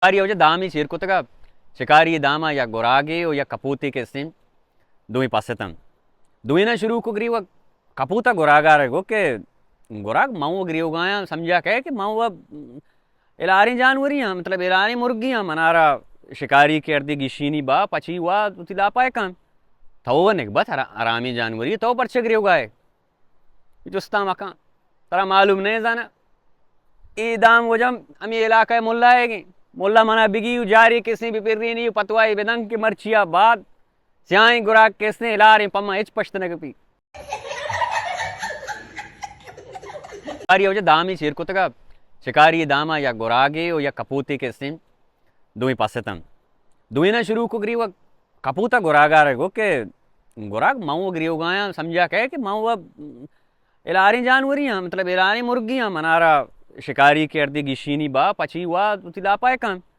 شکاری ءَ وجہ دامے چیر کتگ ءَ، شکاری ءِ دام ءَ یک گراگے ءُ یک کپوتے کہ استیں، دوئیں پس اتاں۔ دوئیناں شروع کو گریوگ، کپوت ءَ گراگ ءَ را گو کہ گراگ، من وَ گریوگ ءَ آں، سمجھا کئے کہ من وَ الاریں جانورے آں، مطلب الاریں مرگے آں، منارا شکاری کہ اردے گیشینی با پچی وا وتی لاپا ءَ کن۔ تو وَ نگبت ہرا-، ہرامیں جانورے، تو پرچہ گریوگ ءَ ئے؟ جستا مکن، ترا معلوم نہ زانا۔ اے دام وجہ ہمے علاقہ ءِ ملا ئیگیں۔ ملا منا بگی ءُ جارے کسیں بپرینی ءُ پتوائی بدن کہ مرچی ءَ بعد سیاہیں گراگ کسیں الاریں پما ہچ پشت نہ کپی۔ شکاری ءَ وجہ دامے چیر کتگ ءَ، شکاری ءِ دام ءَ یک گراگے ءُ یک کپوتے کسیں، دوئیں پس اتاں۔ دوئیناں شروع کو گریوگ، کپوت ءَ گراگ ءَ را گو کہ گراگ، من وَ گریوگ ءَ آں، سمجھا کئے کہ من وَ الاریں جانورے آں، مطلب الاریں مرگے آں، منارا شکاری کہ اردے گیشینی با پچی وا وتی لاپا ءَ کن۔